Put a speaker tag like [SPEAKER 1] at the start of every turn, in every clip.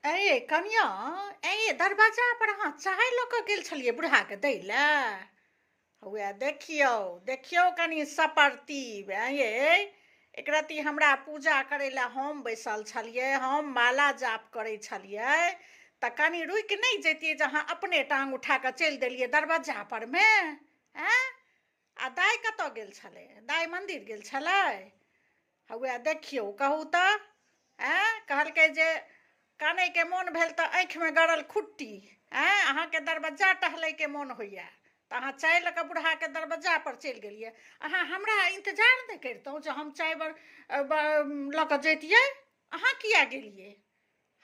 [SPEAKER 1] ऐ कनिया, ऐ दरवाजा पर अहाँ चाय लऽ कऽ गेल छलियै बुढ़ाके दै लए? हौए देखियौ, देखियौ कनि सपरतीब। ऐं यै, एकरत्ती हमरा पूजा करै लए हम बैसल छलियै, हम माला जाप करै छलियै, तऽ कनि रुकि नहि जैतियै जे अहाँ अपने टाँग उठा कऽ चलि देलियै दरवज्जा परमे? ऐं, आ दाइ कतऽ गेल छलै? दाइ मन्दिर गेल छलै? हौए देखियौ, कहू तऽ। आँय, कहलकै जे कानैके मोन भेल तऽ आँखिमे गड़ल खुट्टी। आँय, अहाँके दरबज्जा टहलैके मोन होइए तऽ अहाँ चाय लऽ कऽ बुढ़ाके दरबज्जापर चलि गेलियै। अहाँ हमरा इन्तजार नहि करितहुँ जे हम चाय लऽ कऽ जैतियै? अहाँ किया गेलियै?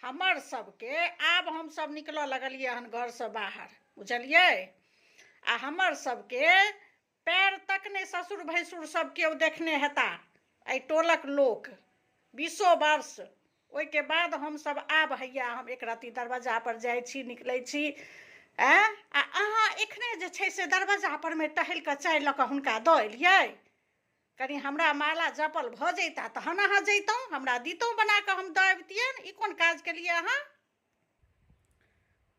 [SPEAKER 1] हमर सबके आब हमसब निकलऽ लगलियै हन घरसँ बाहर, बुझलियै? आ हमर सबके पैर तक नहि ससुर भैंसुर सब केओ देखने हेता एहि टोलक लोक बीसो वर्ष। ओहिके बाद हमसब आब हैया हम एक रत्ती दरवाजा पर जाइ छी, निकलै छी। आँय, आ अहाँ एखने जे छै से दरवाजा परमे टहलि कऽ चाय लऽ कऽ हुनका दऽ एलियै। कनि हमरा माला जपल भऽ जैता तहन अहाँ जैतहुँ, हमरा दितहुँ बना कऽ, हम दऽ अबितियनि। ई कोन काज केलियै अहाँ?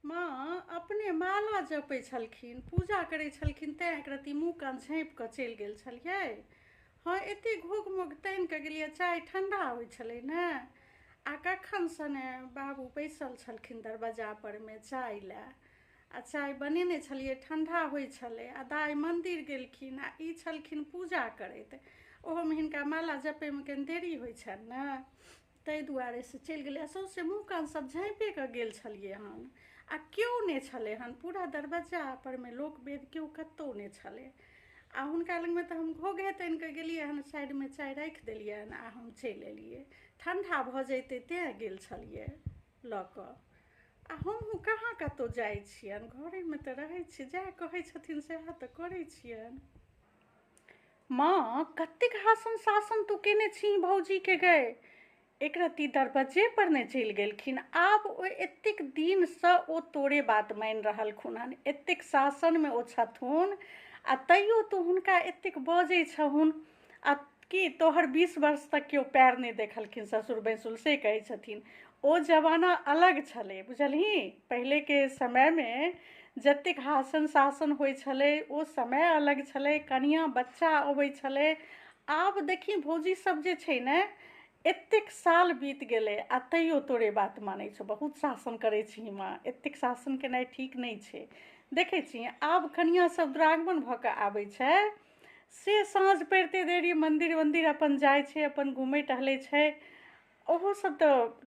[SPEAKER 1] माँ अपने माला जपै छलखिन, पूजा करै छलखिन, तेँ एक रत्ती मुँह कान झाँपि कऽ चलि गेल छलियै। हँ, एतेक घोघ मोघ तानि कऽ गेलियै, चाय ठण्डा होइ छलै ने। आ कखनसँ ने बाबू बैसल छलखिन दरवज्जा परमे चाय लए, आ चाय बनेने छलियै, ठण्डा होइ छलै। आ दाइ मन्दिर गेलखिन आ ई छलखिन पूजा करैत। ओहोमे हिनका माला जपैमे कनि देरी होइ छनि ने, ताहि दुआरे से चलि गेलियै। आ सौँसे मुँह कान सब झाँपिए कऽ गेल छलियै हन। आ केओ नहि छलै हन पूरा दरवज्जा परमे, लोक वेद केओ कतहु नहि छलै। आ हुनका लगमे तऽ हम घोघे तानि कऽ गेलियै हन, साइडमे चाय राखि देलियनि आ हम चलि एलियै। ठण्डा भऽ जैतै तेँ गेल छलियै लऽ कऽ। आ हमहूँ कहाँ कतहु जाइ छियनि, घरेमे तऽ रहै छी। जएह कहै छथिन सएह तऽ करै छियनि। माँ, कतेक हासन शासन तू केने छी भौजीके गै! एक रत्ती दरबज्जे पर नहि चलि गेलखिन। आब ओ एतेक दिनसँ ओ तोरे बात मानि रहलखुन हन, एतेक शासनमे ओ छथुन, आ तैयो तू हुनका एतेक बजै छहुन। आ कि तोहर 20 वर्ष तक केओ पैर नहि देखलखिन ससुर भैंसुर, से कहै छथिन? ओ जमाना अलग छलै, बुझलही? पहिलेके समयमे जतेक हासन शासन होइ छलै, ओ समय अलग छलै। कनिआँ बच्चा अबै छलै। आब देखी, भौजी सब जे छै ने, एतेक साल बीत गेलै आ तैयो तोरे बात मानै छौ। बहुत शासन करै छही माँ, एतेक शासन केनाइ ठीक नहि छै। देखै छी, आब कनिआँ सब दुरागमन भऽ कऽ आबै छै से साँझ पड़िते देरी मन्दिर वन्दिर अपन जाइ छै, अपन घुमै टहलै छै। ओहो सब तऽ